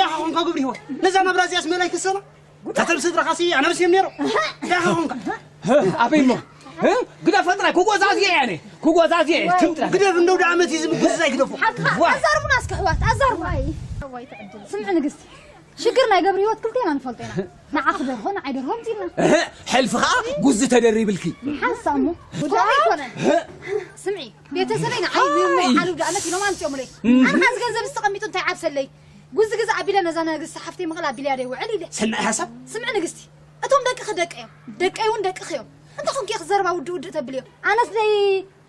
ዳኻ ኾንካ ግብሪ ህይወት። ነዛ ናብራ እዚኣስ መላይ ክሰና? እታ ተምስድረኻሲ ኣነብስ እዮም ነይሩ። ዳኻ ኾንካ? ኣበይ እሞ? ግዳ ፈጥራይ ክጎዛዝየ እየ ኣነ። ክጎዛዝየ እየ። ትምጥራ። ግደፍ እንደው ደኣ ዓመት እዩ ዝምጉዝዛይ ግደፎ። ሓቅኻ፣ ዋ። ኣዛርቡና እስኪ ኣሕዋት፣ ኣዛርቡና። ስምዒ ንግስቲ፣ ሽግር ናይ ገብሪ ህይወት ክልቴና ንፈልጦ ኢና። ንዓኺ ደርሆ፣ ንዓይ ደርሆ ምፂልና። ሕልፊ ኸዓ ጉዚ ተደሪብልኪ። ሓንሳ እሞ። ከምኡ ኣይኮነን። ስምዒ፣ ቤተሰበይ ንዓይ ሃይ። መውዓሉ ደኣ ዓመት ኢሎም ኣምፂኦምለይ። ኣነ ኸዓ እዚ ገንዘብ ዝተቐሚጡ እንታይ ዓብሰለይ? ጉዚ ግዛ ኣቢለ ነዛ ንግስቲ ሓፍተይ ምቕል ኣቢለያ ደይ ውዕል ኢለ። ሰናይ ሓሳብ። ስምዒ ንግስቲ፣ እቶም ደቅኺ ደቀይ እዮም። ደቀይ እውን ደቅኺ እዮም። እንታይ ኾንኪ ኢኺ ዘረባ ውድእ ውድእ ተብልዮ? ኣነስ ደይ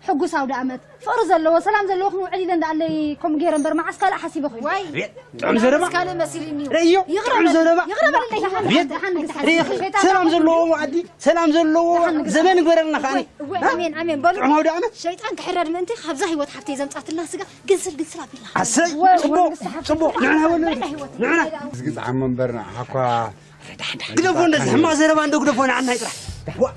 ሕጉስ ኣውደ ኣመት፣ ፍቕሪ ዘለዎ፣ ሰላም ዘለዎ ክንውዕል ኢለ እንዳኣለይ ከምኡ ገይረ እምበር መዓስ ካልእ ሓሲበ ኮይኑ። ዋይ፣ ጥዑም ዘረባ። ካልእ መሲልኒ እዩ። ርእዮ፣ ይቕረ ጥዑም በል፣ ዘረባ። ይቕረ በል፣ ይቕረ በል፣ ቤት፣ ይቕረ በል፣ ርእዮ፣ ይቕረ በል። ሰላም ዘለዎ መዓዲ፣ ሰላም ዘለዎ ዘመን ይግበረልና ከዓኒ። እወ፣ ኣሜን፣ ኣሜን። በሉ። ጥዑም ኣውደ ኣመት። ሸይጣን ክሕረድ ምእንቲ ካብዛ ህይወት ሓፍተይ ዘምጻትልና ስጋ ግንስል ግንስል ኣቢልና። ኣሰይ፣ ወይ፣ ጽቡቕ፣ ወይ፣ ንስሓ ጽቡቕ። ንሕና ወለዲ፣ በላ ህይወት። ንሕና። ዝግዛዕ መንበርና፣ ሓኳ ግደፎ፣ እንደዚ ሕማቕ ዘረባ እንዶ ግደፎ፣ ንዓና ይጥራሕ። ዋ።